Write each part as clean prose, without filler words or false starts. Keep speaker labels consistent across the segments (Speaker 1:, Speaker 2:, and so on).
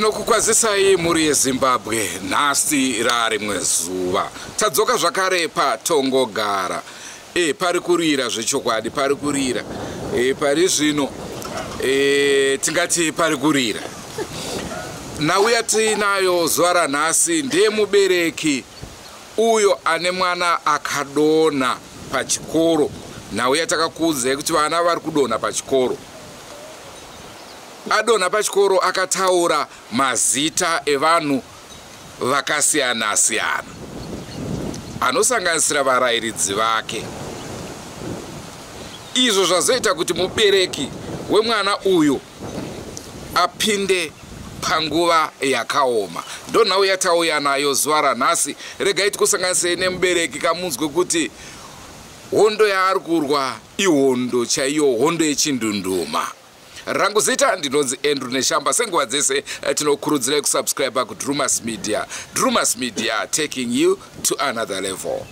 Speaker 1: Tinokukwazisai mhuri yeZimbabwe. Nhasi rarimwe zuva tadzoka zvakare paTongogara. Pari kurira zvechokwadi, pari kurira. Pari zvino tingati pari kurira. Nhau yatinayo zuva ranhasi ndeyemubereki uyo ane mwana akadonha pachikoro. Nhau yatakakuudzai kuti vana vari kudonha pachikoro. Adonha pachikoro akataura mazita evanhu vakasiyana siyana anosanganisira varairidzi vake. Izvo zvazoita kuti mubereki wemwana uyu apinde panguva yakaoma. Ndonhau yatauya nayo zuva ranhasi. Regai tikusanganisei nemubereki kamunzwe kuti hondo yaari kurwa ihondo chaiyo, hondo yechindunduma. Rangu zita ndinonzi Andrew Neshamba. Senguva dzese tinokurudzirai kusubscribe kuDrumas Media. Drumas Media, taking you to another level.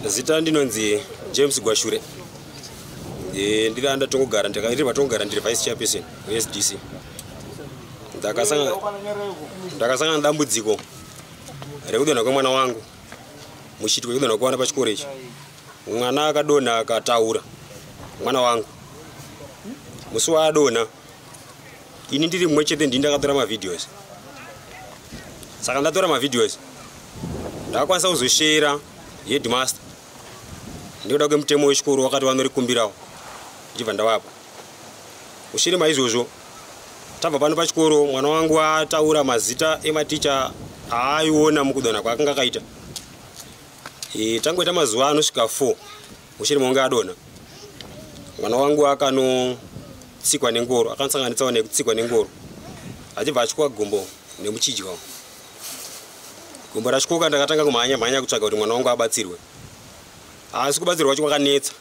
Speaker 2: Zita ndinonzi James Gwashure. Ndiri anda Tongogara, ndiri paTongogara, ndiri vice chairperson weSDC. Ndakasangana nedambudziko rekudonha kwemwana wangu muchiitiko chekudonha kwevana pachikoro ichi. Mwana akadonha akataura, mwana wangu. Musi waadonha, ini ndiri mumwe chete ndini ndakatora mavideos. Saka ndatora mavideos, ndakakwanisa kuzoshera headmaster nekuda kwemutemo wechikoro wakati vanorikumbirawo, ndichibva ndavapa. Mushure maizvozvo tabva pano pachikoro, mwana wangu ataura mazita ematicha aaiona mukudonha kwaakanga akaita. Tangoita mazuva anosvika 4 mushure maunge adonha, mwana wangu akanotsikwa nengoro, akasanganitsawo nekutsikwa nengoro, achibva atyoka gumbo nemuchidya. Gumbo ratyoka, ndakatanga kumhanya mhanya kutsvaga kuti mwana wangu abatsirwe, asi kubatsirwa kwacho kwakanetsa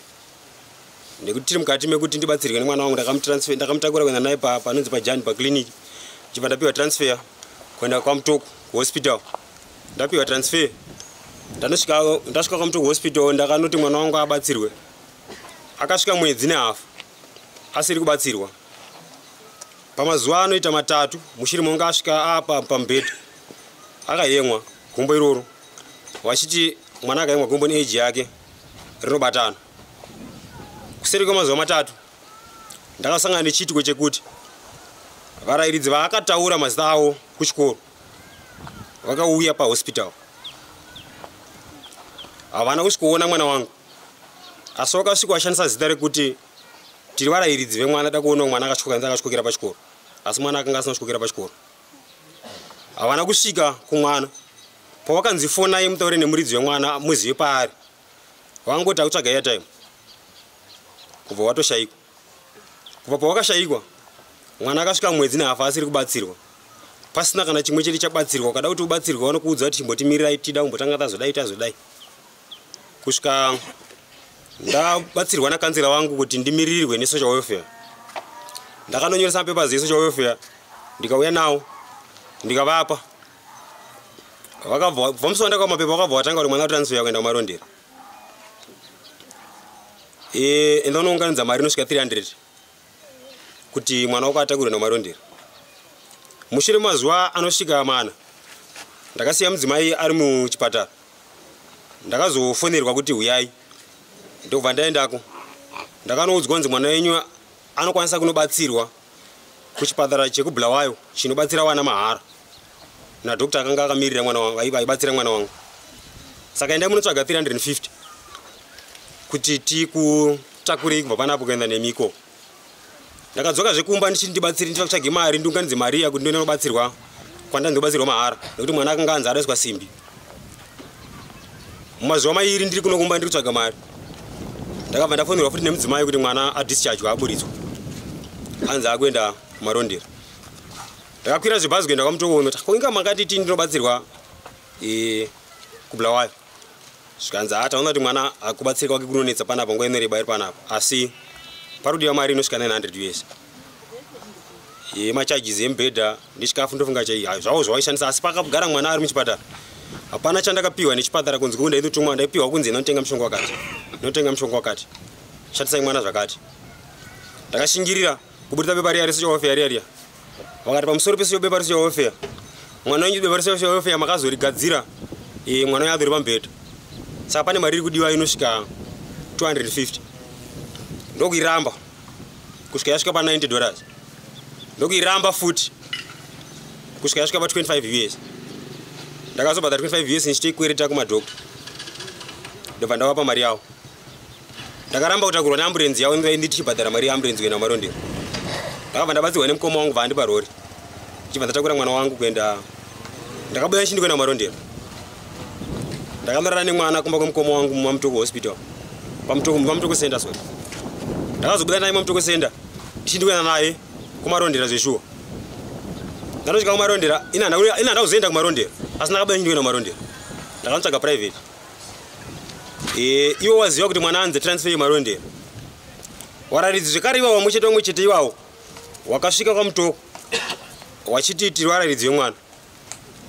Speaker 2: nekuti tiri mukati mekuti ndibatsirwe nemwana wangu, ndakamutakura kuenda naye panonzi paJani paclinic, ndichibva ndapiwa transfer kuenda kwaMutoko kuhospital. Ndapiwa transfer, ndasvika kwaMutoko hospital, ndakanoti mwana wangu abatsirwe. Akasvika mwedzi nehafu asiri kubatsirwa. Pamazuva anoita 3 mushure monge asvika apa pamubhedha, akayemwa gumbo iroro, vachiti mwana akayemwa gumbo neage yake rinobatana. Kuseri kwemazuva 3 ndakasangana nechiitiko chekuti varairidzi vaakataura mazita avo kuchikoro vakauya pahospital. Havana kusvikoona mwana wangu, asi vakasvika vashandisa zita rekuti tiri varairidzi vemwana, da kuona mwana akatyokera pachikoro, asi mwana akanga asina kutyokera pachikoro. Havana kusvika kumwana. Pavakanzi fonai mutaure nemuridzi wemwana muzive paari, vangoti akutsvaga airtime, kubva watoshayikwa. Kubva pawakashayikwa, mwana akasvika mwedzi nehafu asiri kubatsirwa, pasina kana chimwe chete chabatsirwa. Ukada kuti ubatsirwe, vanokuudza kuti chimbotimirirai, tida kumbotanga tazodai tazodai, kusvika ndabatsirwa nakanzira wangu kuti ndimirirwe nesocial welfare. Ndakanonyoresa mapepa esocial welfare, ndikauya nawo, ndikavapa. Vakabva musi wandakava mapepa, vakabva vatanga kuti mwana transfer kuenda kuMarondera. Enda unounganidza mari inosvika 300 kuti mwana wako atakurwe naMarondera. Mushure memazuva anosvika 4, ndakasiya mudzimai ari muchipatara. Ndakazofonerwa kuti huyai, ndobva ndaendako. Ndakanoudzwa kunzi mwana wenyu anokwanisa kunobatsirwa kuchipatara chekuBulawayo chinobatsira vana mahara, nadhokta akanga akamirira mwana wangu, aibatsira mwana wangu. Saka endai munotsvaga 350 kuti tikutakurei kubva panapo kuenda nemi ikoko. Ndakadzoka zvekumba ndichiti ndibatsire, nditsvage mari, ndiunganidze mari iya kuti ndione kubatsirwa kwandandobatsirwa mahara, nekuti mwana akanga anzi adaiswa simbi. Mumazuva mairi ndiri kuno kumba ndiri kutsvaga mari, ndakabva ndafonerwa futi nemudzimai kuti mwana adischargwa, aburitswa, anzi akuenda kuMarondera. Ndakakwira zvibhazi kuenda kwaMutoko uno. Inga makatiti ndinobatsirwa kuBulawayo. Zvikanzi taona kuti mwana akubatsirika kwake kunonetsa panapa, nguva inoreba iri panapa, asi parudiwa mari inosvika 900 US yemacharges emubhedha nechikafu, ndofunga zvavo zvavaishandisa. Asi pakagara mwana ari muchipatara, hapana chandakapiwa nechipatara kunzi kuunda inotumwa. Ndaipiwa kunzi inotenga mushonga wakati, inotenga mushonga wakati, shandisai mwana zvakati. Ndakashingirira kubudisa bepa riya resocial welfare riya riya. Vakati pamusoro pebepa resocial welfare, mwana wenyu, bepa resocial welfare makazorigadzira mwana wenyu atori pamubhedha, saka pane mari iri kudiwa inosvika 250. Ndokuiramba kusvika yasvika pa$90. Ndokuiramba futi kusvika yasvika pa25 US. Ndakazobhadhara 25 US ndichitoikwereta kumadhokta, ndobva ndavapa mari yavo. Ndakaramba kutakurwa neamburenzi yavo, ndichibhadhara mari yeamburenzi kuenda kuMarondera. Ndakabva ndabatsirwa nemukoma wangu, vaandipa rori, ndichibva ndatakura mwana wangu kuenda. Ndakabuda ndichindi kuenda kuMarondera. Ndakamborara nemwana kumba kwemukoma wangu muMamutoko Hospital, paMutoko Center, sorry. Ndakazobuda naye maMutoko Center ndichindi kuenda naye kuMarondera. Zveshuwa, ndandosvika kuMarondera, ina handa kuzoenda kuMarondera, asi ndakabuda ndichindi kuenda kuMarondera. Ndakanotsvaga private. Iwo waziva kuti mwana anze transfer yeMarondera. Wararidzi zvekare iwawo vamwe chete, vamwe chete iwawo wakasvika kwaMutoko wachiti tiri wararidzi vemwana,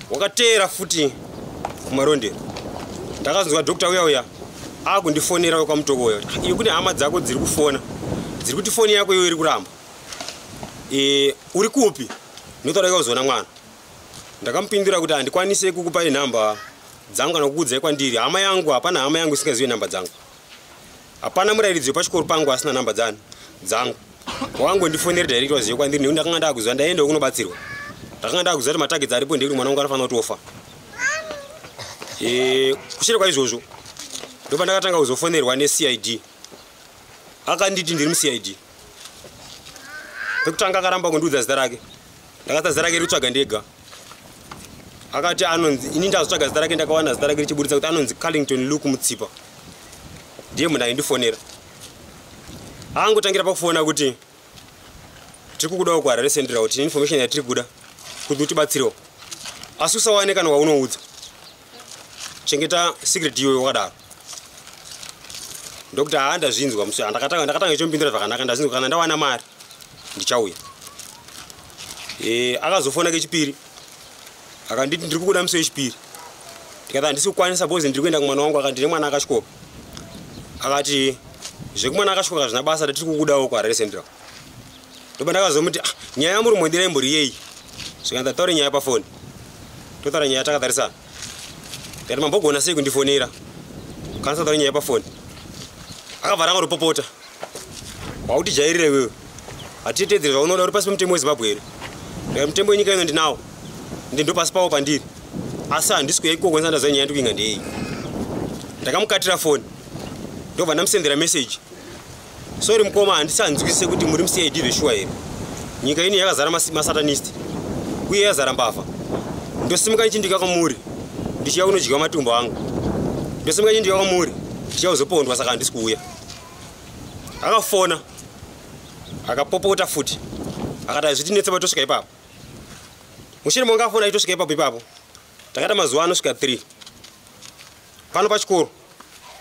Speaker 2: wakateera futi kuMarondera. Ndakazonzwa dhokta uya uya akundifonera wekwaMutoko uya kuti, "Iyo kune hama dzako dziri kufona, dziri kuti foni yako iyo iri kuramba. Uri kupi? Ndinotaura kuzoona mwana." Ndakamupindura kuti handikwanisi kukupai nhamba dzangu kana kukuudzai kwandiri hama yangu. Hapana hama yangu isingazivi nhamba dzangu. Hapana murayiridzi wepachikoro pangu asina nhamba dzani dzangu. Wakangondifonera direct, wazive kwandiri, nekuti ndakanga ndakuziva ndaendawo kunobatsirwa. Ndakanga ndakuziva kuti matargets aripo ndekuti mwana wangu anofanira kutofa. Kushure kwaizvozvo ndopa ndakatanga kuzofonerwa neCID. Akanditi ndiri muCID. Pekutanga akaramba kundiudza zita rake. Ndakasa zita rake rikutsvaga ndega. Akati anonzi, ini ndazotsvaga zita rake, ndakawana zita rake richiburitsa kuti anonzi Carlington Luke Mutsipa. Ndiye munhu aindifonera. Angotangira pakufona kuti tiri kukudawo kuHarare Central, tine information yatiri kuda kuti utibatsirewo, asi usawane kana waunoudza, chengeta secret iyoyo. Wakadaro ndokuti haa, ndazvinzwa. Musi ndakatanga ichomupindura zvakanaka, ndazvinzwa, kana ndawana mari ndichauya. Akazofona kechipiri akanditi ndiri kukuda musi wechipiri. Ndikati handisi kukwanisa because ndiri kuenda kumwana wangu. Akati ndine mwana akatyoka. Akati zvekumwana akatyoka hazvina basa, tiri kukudawo kuHarare Central. Ndopa ndakazomuti, "Ah, nyaya yamuri mwendera imbori yei?" Zvikanzi taure nyaya pafoni, totaura nyaya takatarisana. Ndikati mambogona sei kundifonera kana sataura nyaya pafoni? Akabva ranga rupopota, "Wautijairira iwewe, hatitedzere zvaunoda. Uri pasi pemutemo weZimbabwe here?" Ndikati mutemo wenyika ino ndinawo, ndi ndo pasi pawo pandiri, asi handisi kuya ikoko ndisati ndaziva nyaya ndikuinga ndeyei. Ndakamukatira foni, ndobva ndamusendera meseji, "Sorry mukoma, handisanzwisise kuti muri muCID zveshuwa here. Nyika ino yakazara masatanist uye yazara mbavha. Ndosimuka ndichindika kwamuri ndichiya kunodyiwa matumbo angu, ndosimuka ndichindika kwamuri ndichiya kuzopondwa, saka handisi kuuya." Akafona akapopota futi, akati hazvitinetse patosvika ipapo. Mushure monge afona achitosvika ipapo ipapo, takaita mazuva anosvika 3 pano pachikoro.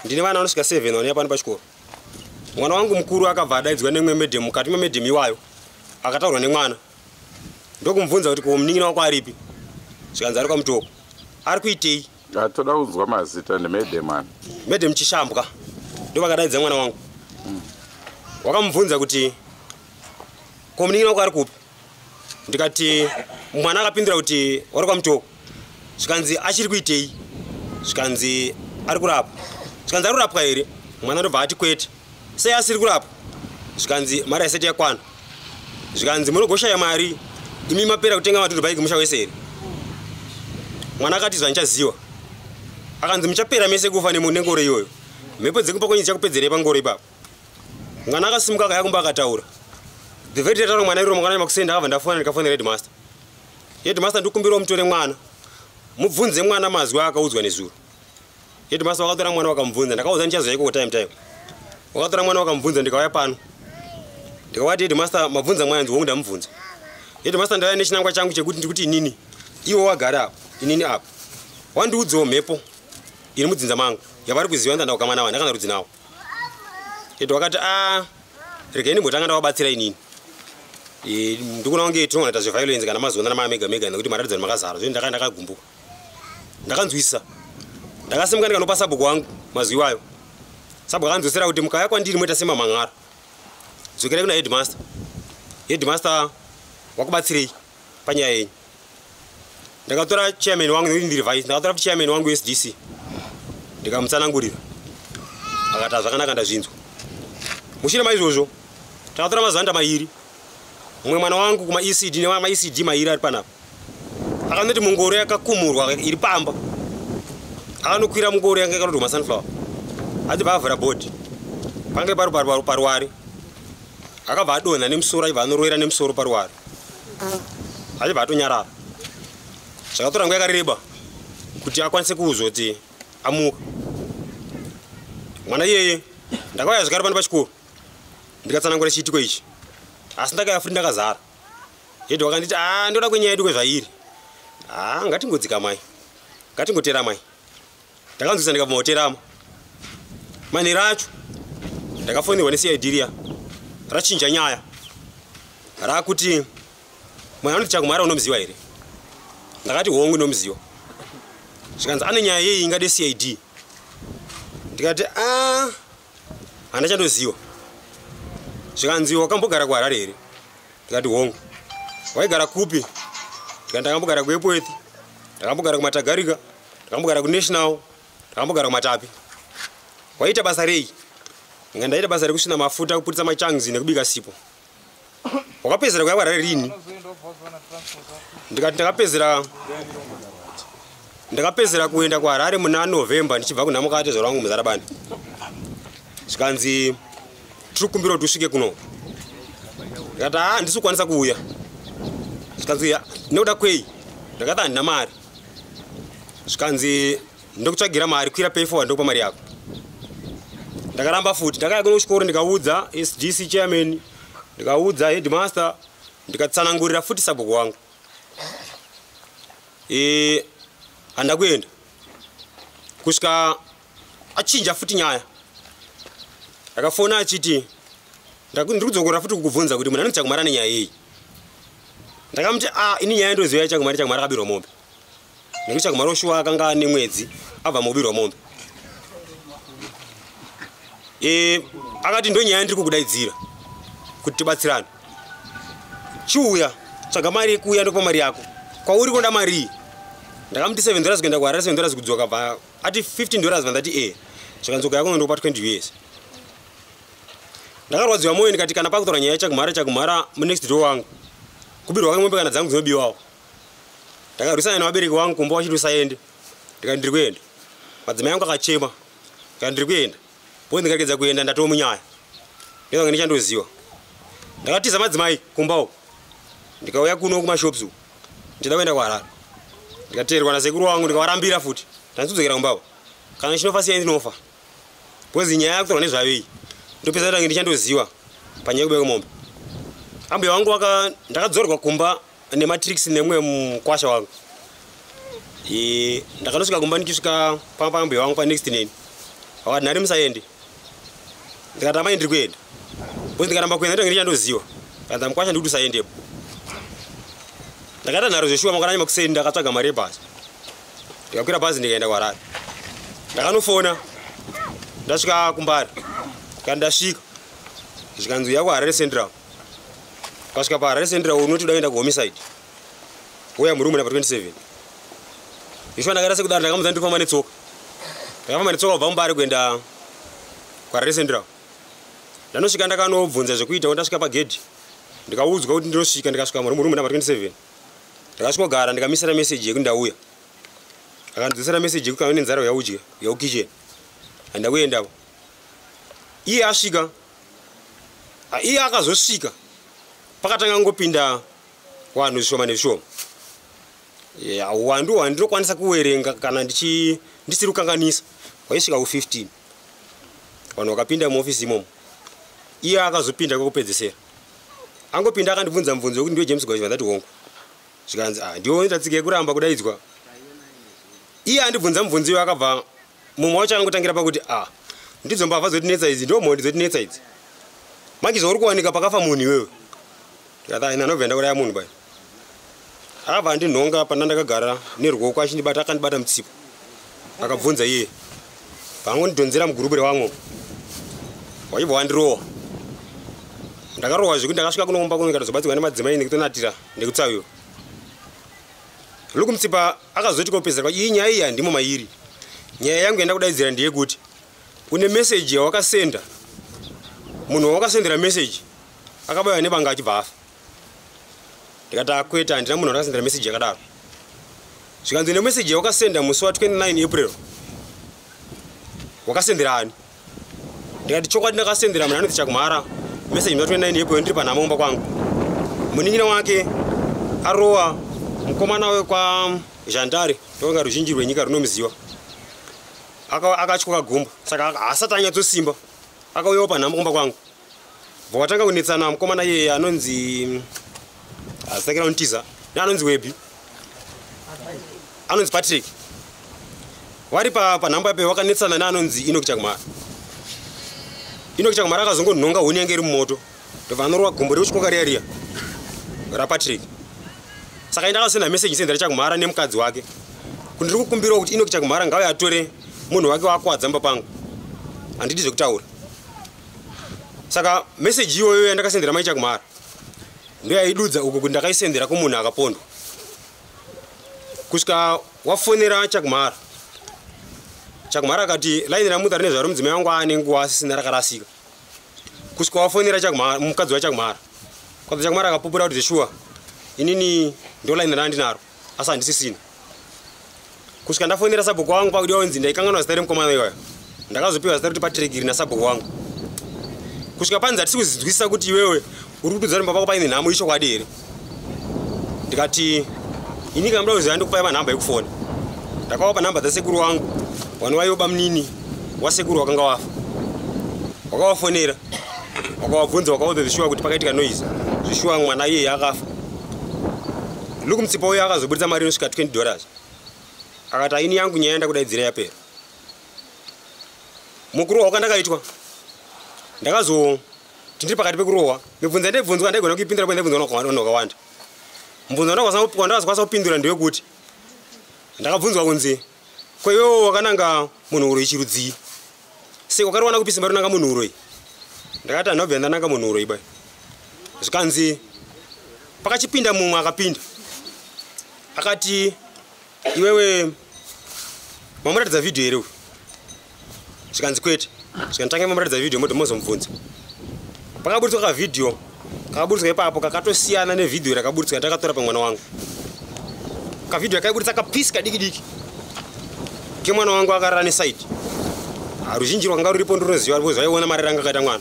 Speaker 2: Ndine vana vanosvika 7 vanouya pano pachikoro. Mwana wangu mukuru akabva adaidzwa nemwe madam. Mukati memadam iwayo akataurwa nemwana, ndokumubvunza kuti ko munin'ina wako aripi? Zvikanzi ari kwaMutoko. Ari kuitei?
Speaker 1: Toda kunzwa mazita nemadam ani.
Speaker 2: Madam Chishambwa ndo vakadaidza mwana wangu. Wakamubvunza kuti ko munin'ina wako ari kupi? Ndikati mwana akapindura kuti wari kwaMutoko. Zvikanzi achiri kuitei? Zvikanzi ari kurapwa. Zvikanzi ari kurapwa here? Mwana ndobva ati kwete. Sei asiri kurapwa? Zvikanzi mari haisati yakwana. Zvikanzi munogoshaya mari imi, mapera kutenga matorbike musha wese here? Mwana akati zvandichaziva. Akanzi muchapera mese kufa nengoro iyoyo, mhepo dzekupa kwenyu dzichakupedzerei pangoro ipapo. Mwana akasimuka akaya kumba akataura. The very day mwana iro mangwanani makuseni, ndakabva ndafona, ndikafonera headmaster. "Headmaster, ndikumbirawo mutore mwana mubvunze mwana mazwi akaudzwa nezuro." Headmaster wakatora mwana wakamubvunza. Ndakaudza ndichazoya ikoko time time. Wakatora mwana wakamubvunza. Ndikauya pano ndikavati, "Headmaster, mabvunza mwana?" Nzi, "Hongu, ndamubvunza." Headmaster, ndauya nechinangwa changu chekuti ndikuti inini, iwo wagara apa, inini apa, wandiudzewo mhepo iri mudzinza mangu yavari kuziva. Ndandakukama navo, ndakana rudzi navo. Head wakati, "A, regai ndimbotanga ndavabatsira inini. Ndikuona kunge tinogona kuita zveviolence kana mazoona namamega mega, nekuti maratidza kuti makazara." Zvo ndaka ndakagumbuka, ndakanzwisisa, ndakasimuka, ndikanopa sabhuku wangu mazwi iwayo. Sabhuku akanzwisira kuti mukauya kwandiri moita semamhan'ara, dzokerai kuna headmaster, headmaster wakubatsirei panyaya yenyu. Ndakatora chairman wangu, nekuti ndiri vice, ndakatora chairman wangu weSDC, ndikamutsanangurira, akati, "Zvakanaka, ndazvinzwa." Mushure maizvozvo takatora mazuva mairi. Mumwe mwana wangu kumaECD, nemaECD mairi ari panapa, akanoti mungoro yakakumurwa iri pamba, akanokwira mungoro yanga yakanodwa masunflower, achibva avhura bhodhi, pange pari paruware, akabva adonha nemusoro, achibva anorowera nemusoro paruware, achibva atonyarara. Zvakatora nguva yakareba kuti akwanise kuzoti amuka mwana iyeye. Ndakauya zvekare pano pachikoro, ndikatsanangura chiitiko ichi, asi ndakauya futi ndakazara. Head wakanditi, "A, ndoda kwenyaya yedu kwezvairi. Ha, ngatingodzika mai, ngatingotera mai." Ndakanzwisa, ndikabvuma kuterama. Manheru acho ndakafonерwa neCID riya, rachinja nyaya, raakuti, "Mwana anoti Chakumara unomuziva here?" Ndakati, "Hongu, inomuziva." Zvikanzi, "Ane nyaya yei ingade CID?" Ndikati, "A, handachandoziva." Zvikanzi, "Wakambogara kuHarare here?" Ndikati, "Hongu." "Waigara kupi?" Ndikati, "Ndakambogara kuEpworth, ndakambogara kuMatagarika, ndakambogara kuNational, ndakambogara kuMatapi." "Waita basa rei?" Nga, "Ndaita basa rekusvina mafuta, kuputisa machangs nekubika sipo." "Wakapedzera kuya kuHarare rini?" Ndikati, Ndakapedzera kuenda kuHarare muna November, ndichibva kuna mukate zora wangu muZarabani." Zvikanzi, "Tiri kukumbira kuti usvike kuno." Ndikati, "Ha, ndisi kukwanisa kuuya." Zvikanzi, "Nekuda kwei?" Ndakati, "Handina mari." Zvikanzi, "Ndokutsvagira mari, kwira pay forward, ndokupa mari yako." Ndakaramba futi. Ndakaya kuno kuchikoro, ndikaudza SDC chairman, ndikaudza headmaster, ndikatsanangurira futi sabhuku wangu. Handa kuenda kusvika achinja futi nyaya. Akafona achiti, "Ndiri kudzokora futi kukubvunza kuti munhu anoti Chakumara nenyaya iyi." Ndakamuti, "A, ini nyaya ndoziva yaChakumara. Chakumara akabirwa mombe, nekuti Chakumara oshuwa akanga ane mwedzi abva mukubirwa mombe." Akati, "Ndo nyaya ndiri kukudaidzira kuti tibatsirane. Chiuya, tsvaga mari yekuuya, ndokupa mari yako. Kwauri kunoda mari iyi?" Ndakamuti, "$7 kuenda kuHarare, $7 kudzoka." Bva ati, "$15." Bva ndati, "E." Zvikanzi, "Yako ndokupa 20 US." Ndakarwadziwa mwoyo, ndikati, "Kana pakutora nyaya yaChakumhara, Chakumhara munext door wangu, kubirwa kwemombe kana dzangu dzinobiwawo." Ndakarwisana nevabereki vangu kumba, vachiti usaende. Ndikati, "Ndiri kuenda." Madzimai angu akachema. Ndikati, "Ndiri kuenda, bo ndikaregedza kuenda ndatoo munyaya, ndingange ndichandoziva." Ndakatiza madzimai kumba uko, ndikauya kuno kumashops uku, ndichida kuenda kuHarare. Ndikateerwa nasekuru wangu, ndikavarambira futi. Ndandizodzokera kumbako, kana ndichinofa siyai ndinofa, because nyaya yakutorwa nezvayo iyi, ndopedza tange ndichandoziva panyaya yekubeka mombe. Ambuya wangu waka, ndakadzorwa kumba nematrix nemumwe mukwasha wangu. Ndakanosvika kumba, ndichisvika pambuya wangu panext neni, vakati, "Nhari, musaende." Ndikati, "Amai, ndiri kuenda, because ndikaramba kuenda ndinenge ndichandoziva." Kanza, "Mukwasha, ndikuti usaendepo." Ndakaita nharo zveshuwa. Mangwanani makuseni ndakatsvaga mari yebhasi, ndikakwira bhazi, ndikaenda kuHarare. Ndakanofona ndasvika kuMbare, kana ndasvika, zvikanzi, "Uya kuHarare Central." Ukasvika paHarare Central unoti uda kuenda kuHomicide, uya murumu namba 27. Ishuwa ndakaita sekudaro. Ndakamudza, ndiri kufamba netsoka. Ndakafamba netsoka kubva muMbare kuenda kuHarare Central. Ndanosvika, ndakanobvunza zvekuita. Ndasvika pagedhi, ndikaudzwa kuti ndinosvika. Ndikasvika murumu namba 27, ndakasvikogara, ndikamisira meseji yekuti ndauya. Akandidzosera meseji yekuti, "Kana une nzara, yaudye yaukitchen." Handida kuendapo. Iye asvika, iye akazosvika, pakatanga ngopinda vanhu zvishoma nezvishoma. Uwandu hwandinokwanisa kuwerenga kana ndisiri kukanganisa waisvika ku15, vanhu vakapinda muofisi imomo. Iye akazopinda kwekupedzesera. Angopinda akandibvunza mubvunzo wekuti ndiwe James Gwazhima, ndati hongu. Zvikanzi ah, ndiwe unoita tsika yekuramba kudaidzwa. Iye andibvunza mubvunzo iwo akabva mumwe wacho akangotangira pakuti ah, ndidzo mbavha dzotinetsa idzi, ndo mhondi dzotinetsa idzi. Manje zvauri kuwanika pakafa munhu iwewe. Ndikati ah, ina ndobva ndauraya munhu bai. Akabva andinhonga pana ndakagara neruoko achindibata, akandibata mutsipa. Akabvunza iye. Pangondidhonzera mugurupu revamwe. Wachibva wandirowa. Ndakarohwa zvekuti ndakasvika kunoumba kuno ndikatozobatsirwa nemadzimai nekutonatira nekutsawiwa. Luke Mutsipa akazoti kopedzera iyi nyaya iyi handimo mairi. Nyaya yangu yandakudaidzira ndeyekuti une message yawakasenda, munhu wawakasendera message akabaiwa nebanga achibva afa. Ndikati akwete, handina munhu wandakasendera message yakadaro. Zvikanzi une message yawakasenda musi wa 29 April wakasendera ani? Ndikati chokwadi ndakasendera munhu anonzi Chakumhara message musi wa 29 April ndiri panhamo kumba kwangu. Munin'ina wake arowa mukomana wekwa Zhandare, ndonga ruzhinji rwenyika runomuziva, akatyoka gumbo, saka haasati anyatsosimba. Akauyawo panhamo kumba kwangu, bva watanga kunetsana mukomana iyeye anonzi asakira untiza neanonzi Webi, anonzi Patrick. Vari panhamba yape vakanetsana neanonzi Enoch Chakumhara. Enoch Chakumhara akazongonhonga huni yange iri mumoto, ndobva anorova gumbo rekuchikoka riya riya raPatrick. Saka enda akasenda message sendera Chakumhara nemukadzi wake kuti ndiri kukumbirawo kuti Enoch Chakumhara ngauye atore munhu wake waakwadza mumba pangu, handidi zvekutaura. Saka message iyoyo yandakasendera mai Chakumhara ndoyaidudza uko kuti ndakaisendera kumunhu akapondwa. Kusvika wafonera Chakumhara, Chakumhara akati laini ramuta rine zvaro mudzimai wangu aane nguva asisina rakarasika. Kusvika wafonera Chakumhara, mukadzi waChakumhara, mukadzi waChakumhara akapupura kuti zveshuwa inini ndo laini randinaro asi handisisina. Kusvika ndafonera sabhuku wangu pakudiwa kunzi ndaikanganwa zita remukomana iwayo, ndakazopiwa zita rekuti Patrick iri nasabhuku wangu. Kusvika panzi hatisi kuzinzwisisa kuti iwewe uri kutudza kuti pako paine nhamo, ichokwadi here? Ndikati ini kana muda kuziva ndikupai manhamba ekufona. Ndakavapa nhamba dzasekuru wangu vanova bamunini wasekuru wakanga wafa. Wakavafonera, wakavabvunza, wakaudza zvishuwa kuti pakaitika noise, zvishuwa mwana iyeye akafa. Luke Mutsipa uyo akazoburitsa mari inosvika $20, akati aini yangu nyaya ndakudaidzira yapera. Mukurohwa kwandakaitwa, ndakazo ndiri pakati pekurohwa, mibvunzo yandaibvunzwa ndaigona kuipindura, ndaibvunzwa vanhu vakawanda. Mubvunzo wandakazokwanisa kupindura ndewekuti ndakabvunzwa kunzi ko iwewe wakananga munhu uroyi chirudzii, sei wakariwana kupi simba rinanga munhu uroyi? Ndakati handabva ndananga munhu uroyi bai. Zvikanzi pakachipinda mumwe akapinda akati iwewe mamuratidza vhidhiyo here uyu? Zvikanzi kwete. Zvikanditange mamuratidza vhidhiyo moti mozomubvunza. Pakaburitswa kavhidhiyo kakaburitswa ipapo kakatosiyana nevhidhiyo rakaburitswa yandakatora pamwana wangu. Kavhidhiyo kaiburitsa kapisi kadiki diki kemwana wangu akarara nesaidi. Ruzhinji rwanga ruripo ndunoziva because vaiona marara anga akaita mwana.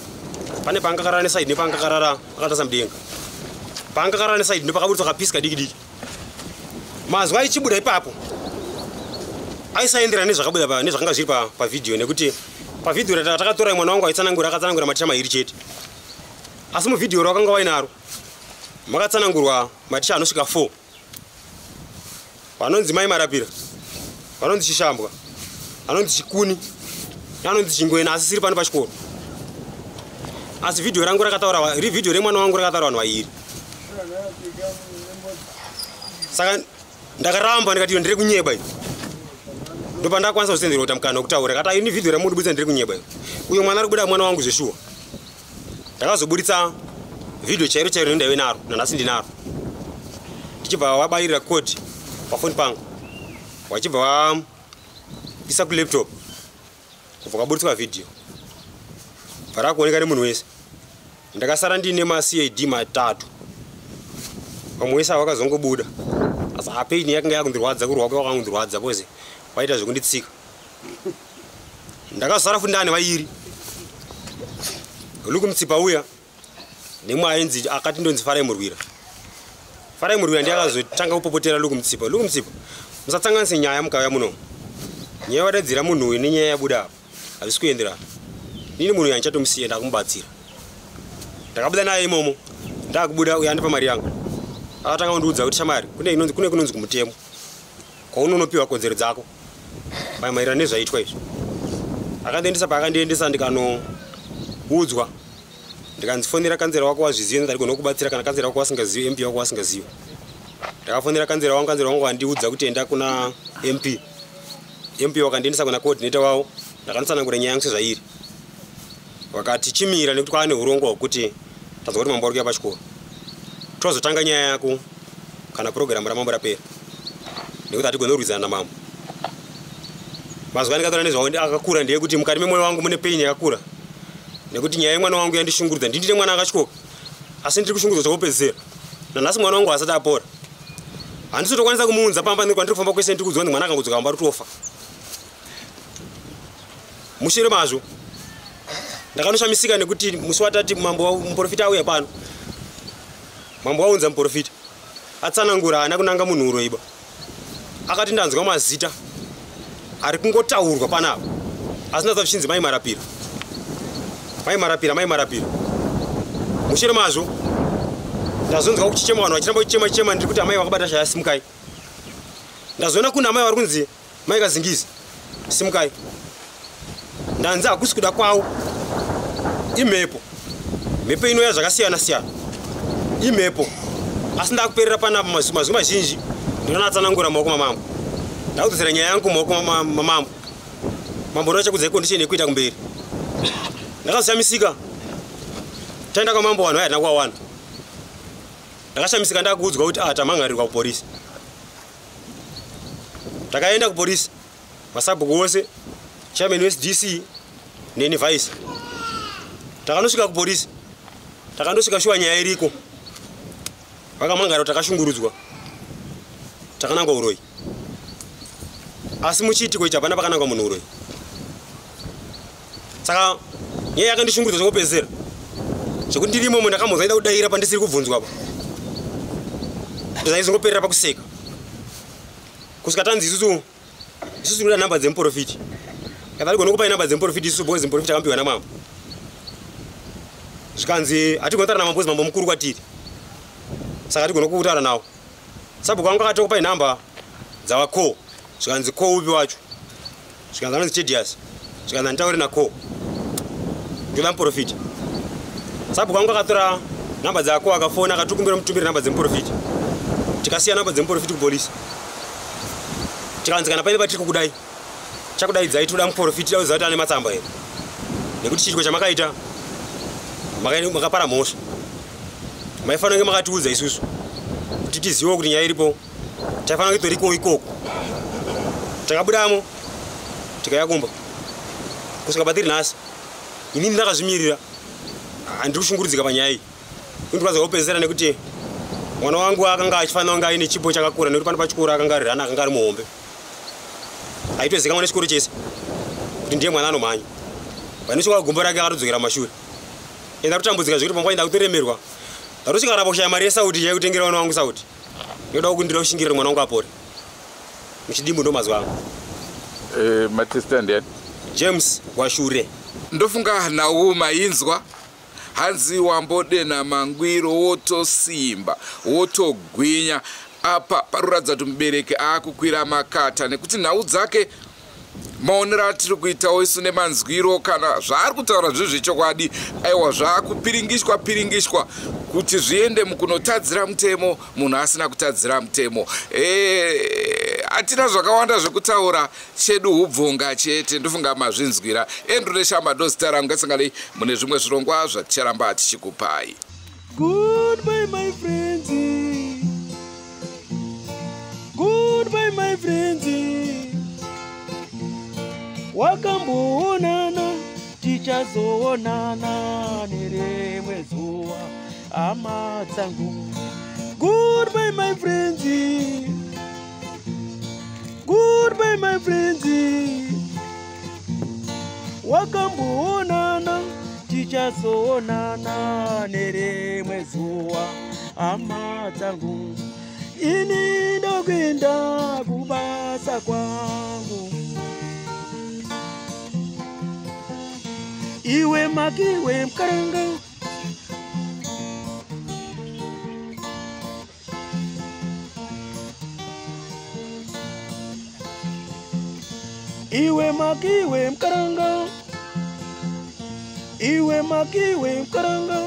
Speaker 2: Pane paanga akarara nesaidi nepaanga akarara akatarisa mudenga. Paanga akarara nesaidi ndopakaburitswa kapisi kadiki diki. Mazwi aichibuda ipapo aisaenderana nezvakabuda nezvakanga zviri pavhidhiyo, nekuti pavhidhiyo ratakatora mwana wangu aitsanangura, akatsanangura maticha mairi chete, asi muvhidhiyo rawakanga wainaro makatsanangurwa maticha anosvika 4, vanonzi Mai Marapira, vanonzi Chishambwa, anonzi Chikuni, anonzi Chingwena asisiri pano pachikoro. Asi vhidhiyo rangu rakataura, ri vhidhiyo remwana wangu rakataura vanhu vairi. Saka ndakaramba ndikati iyo ndiri kunyeba iyo. Ndopandakwanisa kusenderwa kuita mukana wekutaura, kati ini vhidhiyo ramuri ndiri kunyeba iyo, uyo mwana ari kubuda mwana wangu zveshuwa. Ndakazoburitsa vhidhiyo chairo chairo ndaive naro nanhasi ndinaro, ndichibva wabayirira kodi pafoni pangu, wachibva waisa kulaptop, kubva kwaburitswa vhidhiyo bva rakuoneka nemunhu wese. Ndakasara ndiine maCAD matatu, vamwe wese avakazongobuda, asi apain yakanga yakundirwadza, kurwa kwakandirwadza because waita zvekunditsika. Ndakazosara futi ndane vairi, Luke Mutsipa uya nemwe ainzi akati ndonzi Farai Murwira. Farai Murwira ndiye akazotanga kupopotera Luke Mutsipa. Luke Mutsipa, musatsanganise nyaya mukauya muno, nyaya wadaidzira munhu uyu nenyaya yabuda apa hazvisi kuenderana. Nini munhu uyu handichatomusiya, ndakumubatsira, ndakabuda naye imomo. Ndakubuda uyo andipa mari yangu. Akatanga kundiudza kuti shamari kune inonzi kune kunonzi kumutemo. Kwaunonopiwa kodzero dzako. Maererano nezvaitwa izvi. Akandiendesa paakandiendesa ndikanoudzwa. Ndikanzifonera kanzera wako wazviziva ndarigona kubatsira kana kanzera wako wasingazivi MP wako wasingazivi. Ndakafonera kanzera wangu andiudza kuti enda kuna MP. MP wakandiendesa kuna coordinator wavo. Ndakanditsanangura nyaya yangu sezvairi. Wakati chimira nekuti kwaane hurongwa hwekuti tazwa kuti mambo ari kuuya pachikoro. Tozotanga nyaya yako kana purogiramu ramambo rapera. Nekuti hatigoni kurwidzana namambo. Mazuva andikataura nezvawo akakura ndeyekuti mukati memwoyo wangu mune pain yakakura. Nekuti nyaya yemwana wangu yandishungurudza. Ndindine mwana akatyoka. Asi ndiri kushungurudzwa zvekupedzisira. Nanhasi mwana wangu asati apora. Handisitokwanisa kumuunza pamba nekuti kwandiri kufamba kwese ndiri kuudzwa kuti mwana akangodzoka pamba tofa. Mushure mazvo ndakanoshamisika nekuti musi watati mambo muprofita auya pano. Mambo waunza muprofita. Atsanangura haana kunanga munhu uroiba. Akati ndanzwa mazita ari kungotaurwa panapa. Asi ndazwa zvichinzi Mai Marapira. Mai Marapira, Mai Marapira. Mushure mazvo ndazonzwa kuchichema vanhu vachiramba kuchema chema ndiri kuti amai vakabata shaya simukai. Ndazoona kuna amai vari kunzi Mai Kazingizi simukai. Ndanzi hakusi kuda kwavo. Imhepo. Mhepo inouya zvakasiyana siyana. Imhepo. Asi ndakuperera panapa mazuva mazhinji ndinonatsanangura maoko mamambo. Ndakudzosera nyaya yangu maoko mamambo. Mambo ndochakudzai condition yekuita kumberi. Ndakazishamisika. Taenda kwamambo vanhu vaya hatina. Ndakashamisika ndakuudzwa kuti tamhangarirwa kupolisi. Takaenda kupolisi. Masabhuku wose, chairman weSDC neni vice. Takanosvika kupolisi. Takandosvika shuwa nyaya iriko. Vakamangara takashungurudzwa. Takanangwa uroyi. Asi muchiitiko ichi hapana pakanangwa munhu uroyi. Saka nyaya yakandishungurudza zvekupedzisira. Zvekuti ndiri imomo ndakambonzwa ndaida kudaira pandisiri kubvunzwa apa. Zvaizongoperera pakuseka. Kusvika tanzi isusu tinoda namba dzemuprofiti. Kana tigona kupai namba dzemuprofiti isusu boys muprofiti akampiwa namambo. Zvikanzi hatigoni kutaura namambo mambo mukuru kwatiri. Saka hatigoni kutaura nawo. Sabhuku wangu akati kupai namba dzavako. Zvikanzi ko upi wacho? Zvikanzi anonzi Tedious. Zvikanzi handitauri nako. Ndoda muprofiti. Sabhuku wangu akatora namba dzako akafona akatikumbira mutumire namba dzemuprofiti. Tikasiya namba dzemuprofiti kupolisi. Tikanzi kana paine patiri kukudai. Chakudaidzai toda muprofiti dauziva kuti ane matsamba here. Nekuti chiitiko chamakaita makapara mhosva. Maifanira kunge makatiudza isusu kuti tizive kuti nyaya iripo. Taifanira kunge toriko ikoko. Takabudamo tikauya kumba. Kusvika patiri nhasi. Inini ndakazvimirira. Handiri kushungurudzika panyaya iyi. Kundikwaza kupedzisira nekuti mwana wangu akanga achifanira kunge aine chipo chakakura nekuti pano pachikoro akanga ari rana akanga ari muhombe. Aitozikanwa nechikoro chese kuti ndiye mwana anomhanya. Panosvika gumbo rake akatodzokera mashure. Enda kutambudzika zvekuti panguva ndakutoremerwa. Ndatosvika rapa kushaya mari yesauti yaikutengera mwana wangu sauti. Ndoda kundira kushingirira mwana wangu apore. Muchidimbu ndo mazwa angu.
Speaker 1: Matesta ndiani?
Speaker 2: James Washure.
Speaker 1: Ndofunga nhau mainzwa. Hanzi wambodena mangwiro wotosimba wotogwinya. Apa paruratidza kuti mubereki aakukwira makata nekuti nhau dzake maonero atiri kuitawo isu nemanzwiro kana zvaari kutaura zviri zvechokwadi aiwa zvaakupiringishwa piringishwa kuti zviende mukunotadzira mutemo munhu asina kutadzira mutemo. Hatina zvakawanda zvekutaura chedu hubvunga chete ndofunga mazvinzwira. Andrew Neshamba ndozita rangu ngatinganei mune zvimwe zvirongwa zvaticharamba tichikupai.
Speaker 3: Goodbye my friends. Goodbye my friends. Wakamboonana tichazoonana nerimwe zuva hama dzangu. Goodbye my friends. Goodbye my friends. Wakamboonana tichazoonana nerimwe zuva hama dzangu. Ini ndokuenda kubasa kwangu. Iwe makiwe mkaranga. Iwe makiwe mukaranga, iwe makiwe mukaranga.